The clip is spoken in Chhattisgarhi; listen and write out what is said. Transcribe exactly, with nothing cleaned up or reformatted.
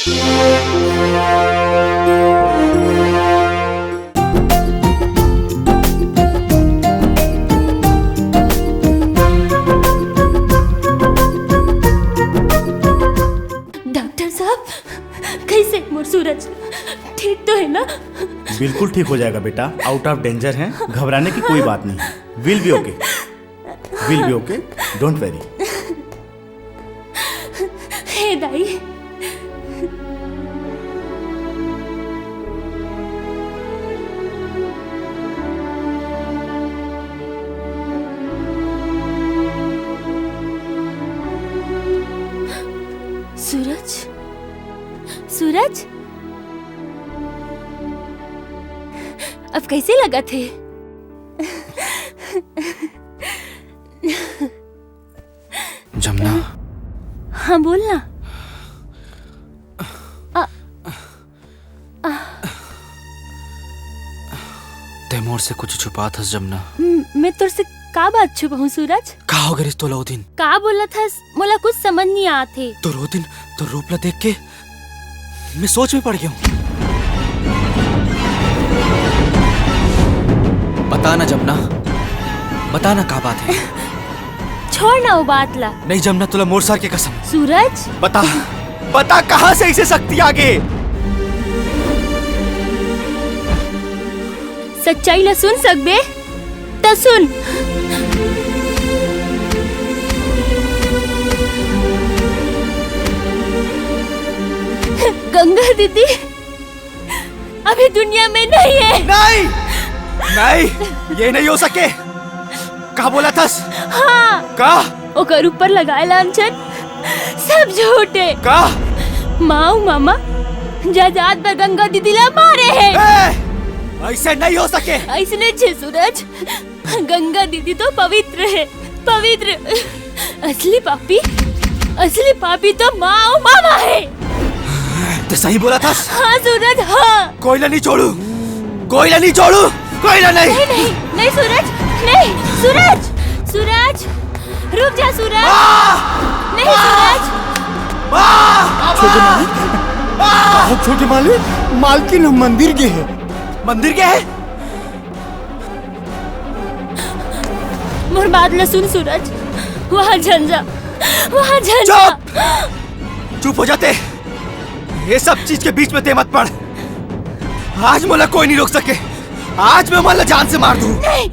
डॉक्टर साहब, कैसे मोर सूरज? ठीक तो है ना? बिल्कुल ठीक हो जाएगा बेटा, out of danger है, घबराने की कोई बात नहीं। Will be okay, will be okay, don't worry। हे दाई। सूरज, सूरज, अब कैसे लगथे? जमुना। हाँ, बोल ना। आ, आ। तैं मोर से कुछ छुपाथस जमुना। म-, मैं तोर से का बात छुपाहूँ सूरज? का हो गे रिस तोला ओ दिन? का बोलथस? मोला कुछ समझ नहीं आत हे। तोर ओ दिन, तोर रूप ला देख के मैं सोच में पड़ गया हूँ। बता ना जमुना, बता ना का बात है। छोड़ ना वो बात ला। नहीं जमुना, तोला मोर सर के कसम। सूरज। बता, बता कहाँ से ऐसे शक्ति आ गे? सच्चाई ला सुन सकबे? त सुन। गंगा दीदी अभी दुनिया में नहीं है। नहीं, नहीं, ये नहीं हो सके। का बोलथस? हाँ। का? ओकर ऊपर लगाए लांछन सब झूठ हे। का? माँ अउ मामा जायदाद बर गंगा दीदी ला मारे हे। ए, ऐसे नहीं हो सके। ऐसने छे सूरज, गंगा दीदी तो पवित्र हे, पवित्र। असली पापी, असली पापी तो माँ अउ मामा हे। तैं सही बोलथस। हाँ सूरज, हाँ। कोई ला नहीं छोड़ू, कोई ला नहीं छोड़ू, कोई ला नहीं। नहीं, नहीं, नहीं सूरज, नहीं सूरज, सूरज, रुक जा सूरज। माँ! नहीं माँ! सूरज। माँ! छोटे मालिक, माँ! का हो छोटे मालिक? मालकिन ह मंदिर गे हे। मंदिर गे हे? मोर बात ला सुन सूरज, वहाँ झन जा, वहाँ झन जा। चुप! चुप हो जा तैं। ये सब चीज के बीच में तैं मत पड़। आज मोला कोई नहीं रोक सके। आज मैं मन ला जान से मार दूँ। नहीं,